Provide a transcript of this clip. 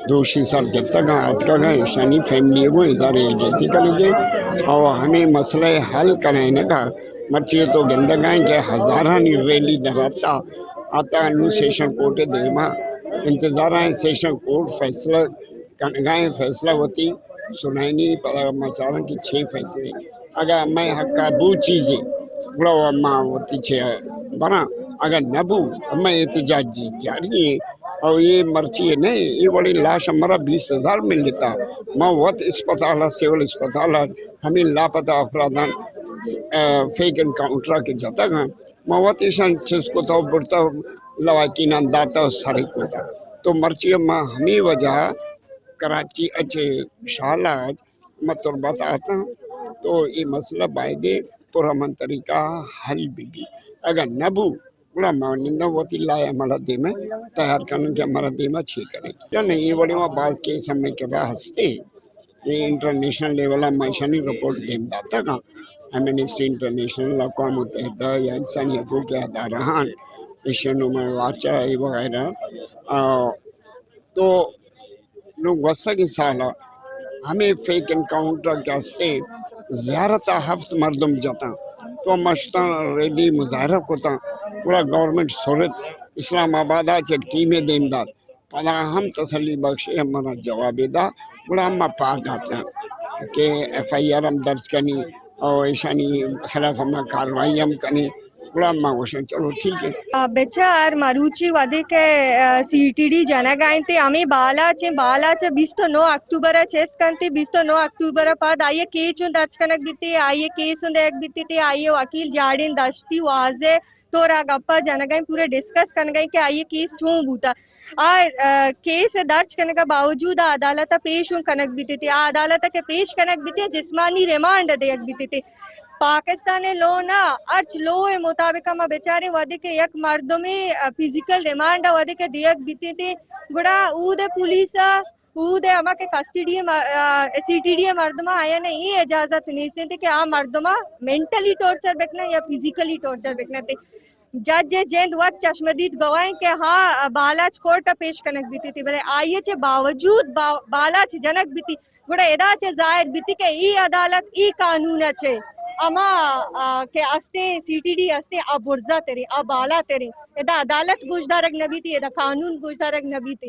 دوشی سر گپتگ اَنت، اتکگ اَنت، ایشانی فیملی ءَ گوں اظہار یکجہتی کنگ ءَ اَنت اور ہمے مسئلہ ءِ حل کنائینگ ءَ مرچی تو گندگ ءَ اِنت کہ ہزارانی ریلی در اتکگ، اتکگ انوں سیشن کورٹ ءِ دیما انتظار ءَ اِنت، سیشن کورٹ فیصلہ کنگ ءَ اِنت، فیصلہ وتی سنائینی، پدا ما چاراں کہ چے فیصلہ۔ اگاں مئے حق ءَ بو چیزے، گڑا ما وتی چہ براں، اگاں نہ بو، مئے احتجاج جاری اِنت۔ او اے مرچی نہ اِنت، اے وڑیں لاش مارا بیست ہزار ملتا۔ ما وت اسپتال ءَ، سول اسپتال ءَ ہمے لاپتہ افراداں، آ، فیک انکاؤنٹر ءَ کہ جتگ اَنت، ما وت ایشاں چست کتگ ءُ برتگ، لواحقیناں داتگ ءُ سر کتگ۔ تو مرچی ما ہمے وجہ ءَ کراچی ءَ چہ شالا ما تربت ءَ اتاں، تو اے مسئلہ بایدیں پرامن طریقہ ءَ حل بہ بیت۔ اگاں نہ بو، گڑا ما ننداں وتی لائحہ عمل ءَ دیم ءَ تیار کناں کہ مارا دیم ءَ چے کنگ ءَ اِنت۔ یا نہ، اے وڑیں ما باز کیس ہمے کرا ہست اَنت۔ اے انٹرنیشنل لیول ءَ ما ایشانی رپورٹ دیم داتگ اَنت۔ ایمنسٹی انٹرنیشنل، اقوام متحدہ یا انسانی حقوق ءِ ادارہاں، ایشین ہیومن رائٹس واچ ءَ اے وغیرہ۔ آ، تو نوں گوستگیں سال ءَ ہمے فیک انکاؤنٹر کہ ہست اَنت، زیارت ءَ ہفت مردم جتاں، تو ما شتاں ریلی مظاہرہ کتاں، گڑا گورنمنٹ سرت، اسلام آباد ءَ چہ یک ٹیمے دیم دات، پدا ہم تسلی بخش ءَ مارا جوابے دات، گڑا ما پاد اتاں کہ ایف آئی آر ہم درج کنیں اور ایشانی خلاف ہم کاروائی ہم کنیں۔ گڑا ما گوشاں، چلو ٹھیک ہے۔ آ، بچار مروچی وھدے کہ، آ، سی ٹی ڈی جنگ ءَ اِنت، ہمے بالاچ اِنت، بالاچ ءَ بیست ءُ نو اکتوبر ءَ چست کنت، بیست ءُ نو اکتوبر ءَ پد آئی ءِ کیس چون درج کنگ بیت، آئی ءِ کیس چون دئیگ بیت، آئی ءِ وکیل جاڑین دشتی واضح طور ءَ گپ ءَ جنگ ءَ اِنت، پورا ڈسکس کنگ ءَ اِنت کہ آئی ءِ کیس چون بوتگ۔ آ، آ، کیس درج کنگ ءَ باوجود آ عدالت ءَ پیش اوں کنگ بیت، آ عدالت ءَ کہ پیش کنگ بیت، جسمانی ریمانڈ دئیگ بیت۔ پاکستان ءِ لا نہ، ہرچ لا ءِ مطابق ما بچاریں، وھدے کہ یک مردمے، آ، فزیکل ریمانڈ ءَ وھدے کہ دئیگ بیت، گڑا اود ءِ پولیس ءَ، اود ءِ ہما کہ کسٹڈی ءِ ما-، آ، سی ٹی ڈی ءِ مردماں آیاں اے اجازت نیست اِنت کہ آ مردماں مینٹلی ٹارچر بکنن یا فزیکلی ٹارچر بکنن۔ جج ءِ جند وت چشمدید گواہ اِنت کہ ہاں، بالاچ کورٹ ءَ پیش کنگ بیت، بلے آئی ءَ چہ باوجود با-، بالاچ جنگ بیت۔ گڑا ادا چہ ظاہر بیت کہ اے عدالت، اے قانون ءَ چہ ہما، آ، کہ استیں سی ٹی ڈی استیں، آ برزا تریں، آ بالا تریں۔ ادا عدالت گوشدارگ نہ بیت، ادا قانون گوشدارگ نہ بیت۔